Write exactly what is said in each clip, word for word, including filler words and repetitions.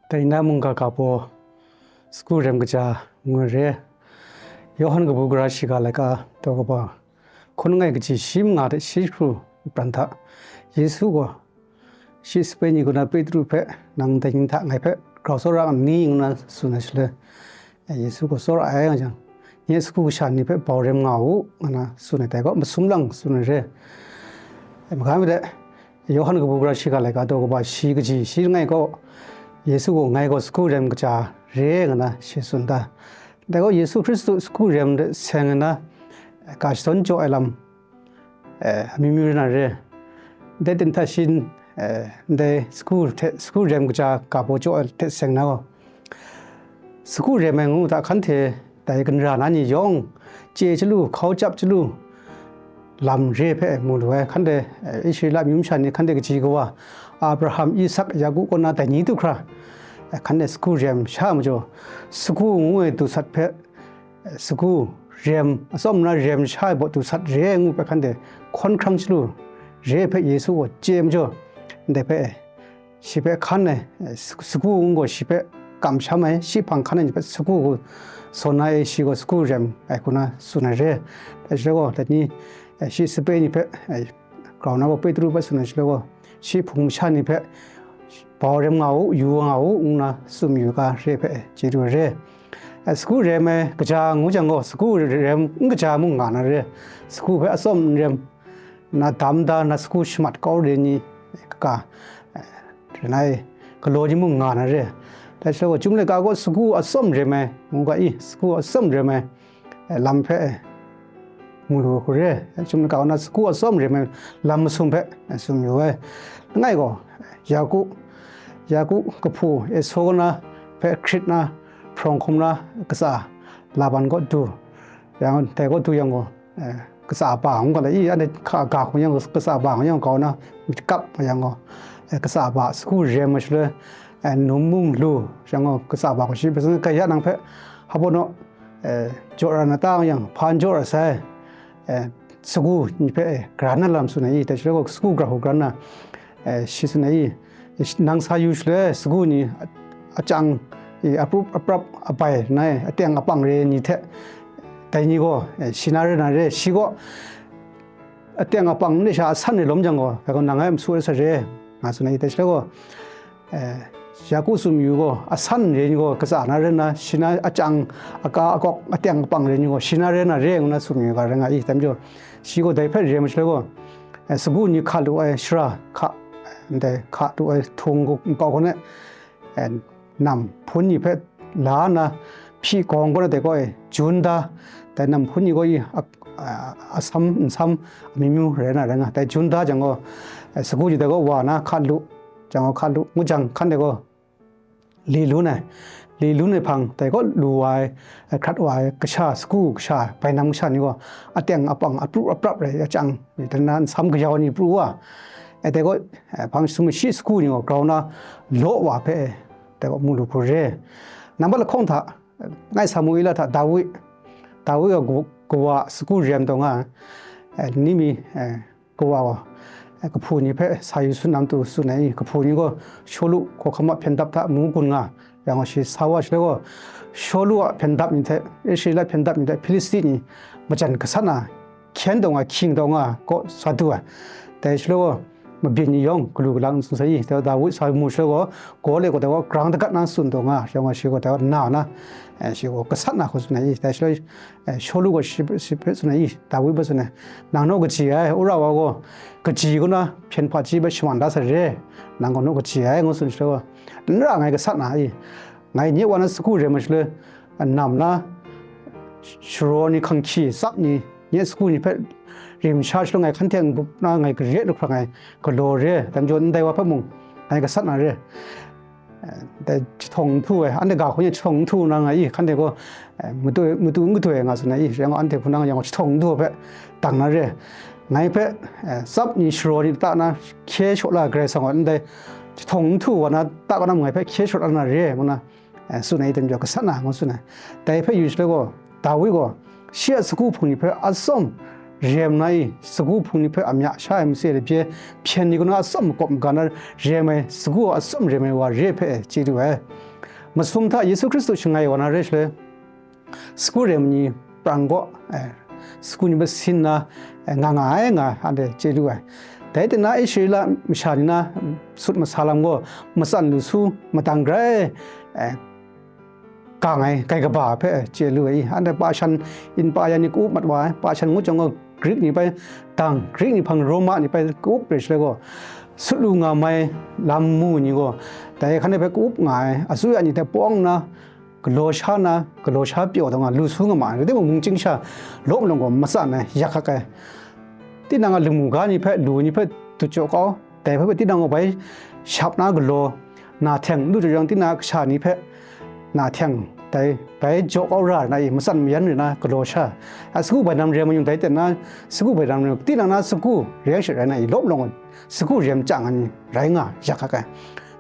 Dai na mungga ga baw, sagu rem kaja ngu ai re. Yawhan kabu gara shiga laika daw kaba hkun langai kaji shi manga hte shi hkru pran hta, Yesu gaw shi sape ni kaw na Petru hpe, "Nang dai ni hta ngai hpe grau tsawra n ni?" ngu na tsun ai shaloi, Yesu gaw tsawra ai nga jang, "Nye sagu kasha ni hpe bau rem nga u," ngu na tsun ai, dai gaw masum lang tsun ai re. Maga mi de, Yawhan kabu gara shiga laika daw kaba shi kaji shi langai gaw, Yesu gaw, "Ngai gaw sagu rem kaja re," ngu na shi tsun da. Dai gaw Yesu Hkristu sagu rem de seng nna, ga shadawn jaw ai lam, eh, amyu myu rai na re. Dai ten hta shin, eh, ndai sagu hte, sagu rem kaja ga baw jaw ai hte seng na gaw, sagu rem ai ngu hta hkan hte dai ganra na ni yawng chye chyalu, hkau chyap chyalu lam re hpe mu lu ai. Hkan hte, eh, Israela amyu masha ni hkan hte kaji kawa, Abraham, Isak, Yaku kaw na dai ni du hkra, eh, hkan hte sagu rem sha ai majaw, sagu ngu ai du sat hpe, eh, sagu rem, atsawm na rem sha ai baw du sat re ai ngu hpe hkan hte hkawn hkrang chyalu re hpe Yesu gaw chye ai majaw, ndai hpe, shi hpe hkan ai, eh, sagu ngu gaw shi hpe kamsham ai, shi hpang hkan ai ni hpe sagu ngu saw na e, shi gaw sagu rem ai hku na tsun ai re. Dai shaloi gaw, dai ni, eh, shi sape ni hpe, eh, grau na gaw Petru hpe tsun ai shaloi gaw, shi hpung masha ni hpe, "Bau rem nga u, yu nga u," ngu na tsun mayu ga re hpe chye du ai re. Eh, sagu rem ai kaja ngu jang gaw, sagu rem n kaja mung nga na re. Sagu hpe atsawm n rem, na dam da, na sagu shamat kau re ni, kaga, eh, rai na e, galaw ni mung nga na re. Dai shaloi gaw, Chyum laika gaw sagu atsawm rem ai ngu ga i, sagu atsawm rem ai, eh, lam hpe, eh, mu lu hku re. Chyum laika gaw na sagu atsawm rem ai lam masum hpe, eh, tsun yu ai. Langai gaw, Yaku, Yaku kahpu Esau na hpe hkrit na, hprawng hkum na, katsa Laban kaw du, yang dai kaw du yang gaw, eh, katsa ba ngu ga lai i, anhte hka ga hkung yang, katsa ba ngu yang, kau na myit kap yang gaw, eh, katsa ba sagu rem ai shaloi, eh, num mung lu yang gaw, katsa ba gaw shi hpe tsun, "Kaya nang hpe hpa baw naw, eh, jaw ra na ta?" yang, "Hpa n jaw ra sai, eh, sagu ni hpe, eh, gara na lam tsun ai i?" Dai shaloi gaw, sagu gara hku gara na, eh, shi tsun ai i, "Nang sa yu shaloi, sagu ni a-, achang, i, aprup aprap abai nai, ateng apang re ni hte, dai ni gaw, eh, shi na re na re, shi gaw ateng apang n re sha asan re lawm jang gaw, dai gaw nang ngai masu ai sa re," nga tsun ai i? Dai shaloi gaw, eh, Yaku tsun mayu gaw, asan re ni gaw katsa na re na, shi na achang, aka, akawk, ateng apang re ni gaw shi na re na re ngu na tsun mayu ga rai nga i? Dai majaw, shi gaw dai hpe rem ai shaloi gaw, eh, sagu ni hka lu ai shara hka, ndai hka lu ai htung nkau hkan e, eh, nam hpun ni hpe la nna, hpyi gawng kaw na dai kaw e jun da, dai nam hpun ni kaw i a, a, asam nsam amyu myu rai na rai nga, dai jun da jang gaw, eh, sagu ni dai kaw wa na hka lu, jang gaw hka lu ngu jang, hkan dai gaw li lun ai, li lun ai hpang, dai kaw lu wa ai, eh, hkrat wa ai kasha, sagu kasha, bainam kasha ni gaw, ateng apang apru aprap rai achang, dai na nsam kayau ni pru wa, eh, dai kaw, eh, hpang sumshi sagu ni gaw grau na law wa hpe, eh, dai kaw mu lu hku re. Nambat lahkawng hta, eh, ngai Samuela hta Dawi, Dawi gaw gu-, kawa sagu rem taw nga, eh, ni mi, eh, kawa gaw, eh, kahpu ni hpe sa yu tsun nam tu tsun ai i? Kahpu ni gaw Shawlu hkawhkam a hpyen dap hta mu gun nga, yang gaw shi sa wa shaloi gaw, Shawlu a hpyen dap ni hte, Israela hpyen dap ni hte Hpilisti ni majan gasat na, hkyen taw nga, hkying taw nga kaw sa du ai. Dai shaloi gaw, mabyin ni yawng galu galang n tsun sai i? Dai gaw Dawi sa mu shaloi gaw, Gawle gaw dai gaw grang dagat na tsun taw nga, yang gaw shi gaw dai gaw na na, eh, shi gaw gasat na hku tsun ai i? Dai shaloi, eh, Shawlu gaw shi, shi hpe tsun ai i? Dawi hpe tsun ai, "Nang naw kaji ai, wora wa gaw, kaji kaw na hpyen hpaji hpe shaman da sai re, nang gaw naw kaji ai," ngu tsun shaloi gaw, "N ra, ngai gasat na i? Ngai nye wa na sagu rem ai shaloi, nam na sharaw ni, hkanghki tsap ni, nye sagu ni hpe rim sha shaloi ngai hkan hte n-gup na, ngai gare lu hkra ngai galaw re, dai majaw ndai wa hpe mung ngai gasat na re." Eh, dai jahtawng nhtu ai, anhte ga hkun e jahtawng nhtu na nga i? Hkan hte gaw, eh, matu, matu n gadoi nga tsun ai i? Rai nga, anhte hpunang yang gaw jahtawng nhtu hpe dang na re, ngai hpe, eh, tsap ni, sharaw ni ta na hkye shaw la ai Karai Kasang gaw ndai jahtawng nhtu wa na ta kau na ngai hpe hkye shaw la na re, ngu na, eh, tsun ai i? Dai majaw gasat na, ngu tsun ai. Dai hpe yu shaloi gaw, Dawi gaw shi a sagu hpung ni hpe atsawm rem na i? Sagu hpung ni hpe amya sha ai matse labye hpyen ni kaw na atsawm makawp maga na rem ai, sagu atsawm rem ai wa re hpe chye du ai. Masum hta Yesu Hkristu shangai wa na re shaloi, sagu rem ni prang gaw, eh, sagu ni hpe sin na, eh, nga nga ai nga anhte chye lu ai. Dai hte na Israela masha ni na sut masa lam gaw matsan lu su madang grai, eh, gang ai gai kaba hpe chye lu ai. Anhte pa shan, yin pa ya ni ka-up mat wa ai, pa shan ngu jang gaw Grik ni bai dang, Grik ni hpang Roma ni bai ka-up re shaloi gaw, sut lu nga mai lam mu ni gaw, dai hkan hpe ka-up nga ai, asuya ni hte pawng nna, galaw sha na, galaw sha pyaw taw nga, lu su nga ma ai, rai timung, mungchying sha law malawng gaw matsan ai, yak hkak ai. Tinang a lamu ga ni hpe, lu ni hpe dut jaw kau, dai hpe tinang gaw bai shap na galaw, na hteng n lu jaw yang, tinang a kasha ni hpe na hteng dai bai jaw kau ra na i, matsan mayan rai na galaw sha. A sagu bai nam rem mayung dai ten na, sagu bai nam rem, tinang na sagu rem sha rai na i, law malawng gaw sagu rem chyang ai ni rai nga yak hkak ai.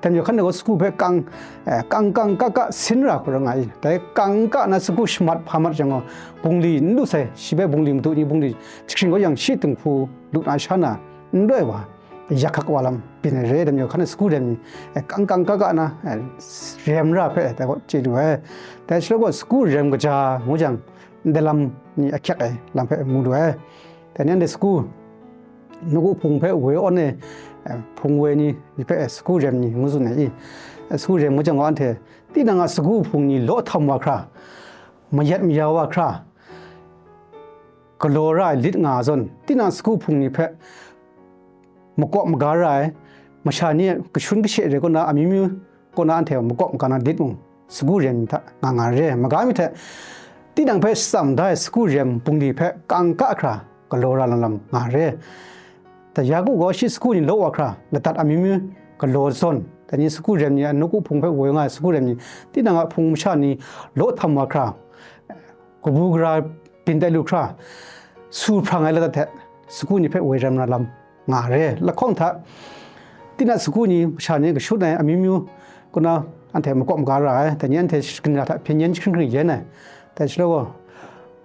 Dai majaw hkan gaw sagu hpe kang, eh, kang kang ka ka sin ra hkra nga i. Dai kang ka na sagu shamat hpa mat jang gaw, bungli n lu sai, shi hpe bungli madu ni bungli jahkring kau yang shi dinghku lu na sha na, n loi wa, yak hkak wa lam byin ai re. Dai majaw hkan sagu rem ni, eh, kang kang ka ka na, eh, rem ra hpe dai gaw chye lu ai. Dai shaloi gaw sagu rem kaja ngu jang, ndai lam ni ahkyak ai lam hpe mu lu ai. Dai ni anhte sagu, nawku hpung hpe woi awn ai, eh, hpung woi ni hpe sagu rem ni ngu tsun ai i? Sagu rem ngu jang gaw anhte, tinang a sagu hpung ni law htam wa hkra, mayat maya wa hkra, galaw ra ai lit nga ai zawn, tinang sagu hpung ni hpe makawp maga ra ai, masha ni a kashun kashe re kaw na, amyu myu kaw na anhte makawp maga na lit mung, sagu rem ni hta nga nga re ai. Maga mi hte, tinang hpe shatsam da ai sagu rem bungli hpe kang ka hkra galaw ra lam lam nga re ai. Dai Yaku gaw shi sagu ni law wa hkra, ladat amyu myu galaw zawn, dai ni sagu rem ni a nawku hpung hpe woi nga ai sagu rem ni, tinang a hpung masha ni law htam wa hkra, kabu gara byin tai lu hkra, su hprang ai ladat hte sagu ni hpe woi rem na lam nga re ai. Lahkawng hta, tinang sagu ni masha ni kashut ai amyu myu kaw na anhte makawp maga ra ai, dai ni anhte shagrin ra hta hpyen yen jahkring hkring yen ai. Dai shaloi gaw,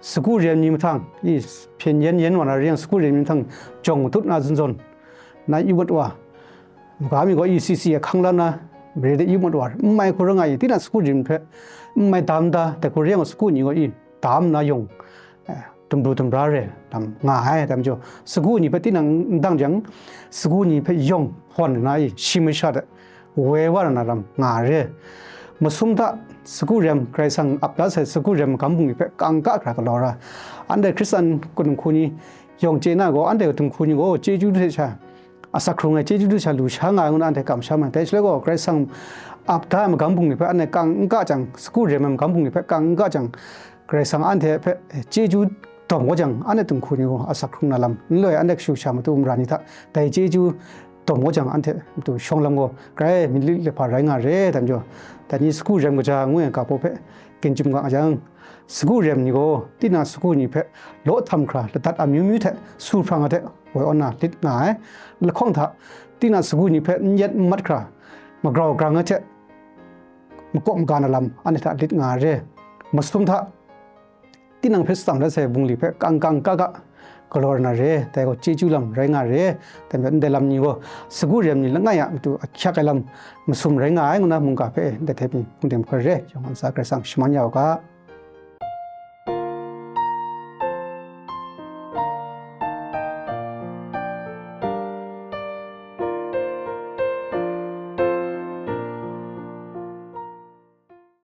sagu rem ni mahtang, i, hpyen yen yen wa na re yang, sagu rem ni mahtang jawng matut na zawn zawn na yu mat wa, maga mi gaw E C C a hkang la na, mare de yu mat wa, n mai hkra nga i, tinang sagu rem hpe n mai dam da, dai hkra yang sagu ni gaw i, dam na yawng, eh, dumru dumra re lam nga ai. Dai majaw, sagu ni hpe tinang n dang jang, sagu ni hpe yawng hpawn na i, shi masha hte woi wa na lam nga re ai. Masum hta sagu rem, Karai Kasang ap da sai sagu rem magam bungli hpe kang ka hkra galaw ra. Anhte Hkristan dinghku ni yawng chye na gaw, anhte dinghku ni gaw chyeju hte sha, asak hkrung ai chyeju hte sha lu sha nga ai ngu na anhte kamsham ai. Dai shaloi gaw, Karai Kasang ap da ai magam bungli hpe anhte kang n ka jang, sagu rem ai magam bungli hpe kang n ka jang, Karai Kasang anhte hpe chyeju dawm kau jang, anhte dinghku ni gaw asak hkrung na lam n loi, anhte kashu kasha matu mara ni hta dai chyeju dawm kau jang, anhte matu shawng lam gaw grai myit lit lahpa rai nga re ai. Dai majaw, dai ni sagu rem kaja ngu ai ga baw hpe ginjum ga jang, sagu rem ni gaw tinang sagu ni hpe law htam hkra, ladat amyu myu hte su hprang ai hte woi awn na lit nga ai. Lahkawng hta, tinang sagu ni hpe n yet n mat hkra, magrau grang ai hte makawp maga na lam anhte hta lit nga re ai. Masum hta, tinang hpe shatsam da sai bungli hpe kang kang ka ka galaw na re ai, dai gaw chyeju lam rai nga re ai. Dai majaw, ndai lam ni gaw sagu rem ni langai a matu ahkyak ai lam masum rai nga ai ngu na mungga hpe ndai hte mung hpung de hkoi re ai, yawng ntsa Karai Kasang shaman ya u ga.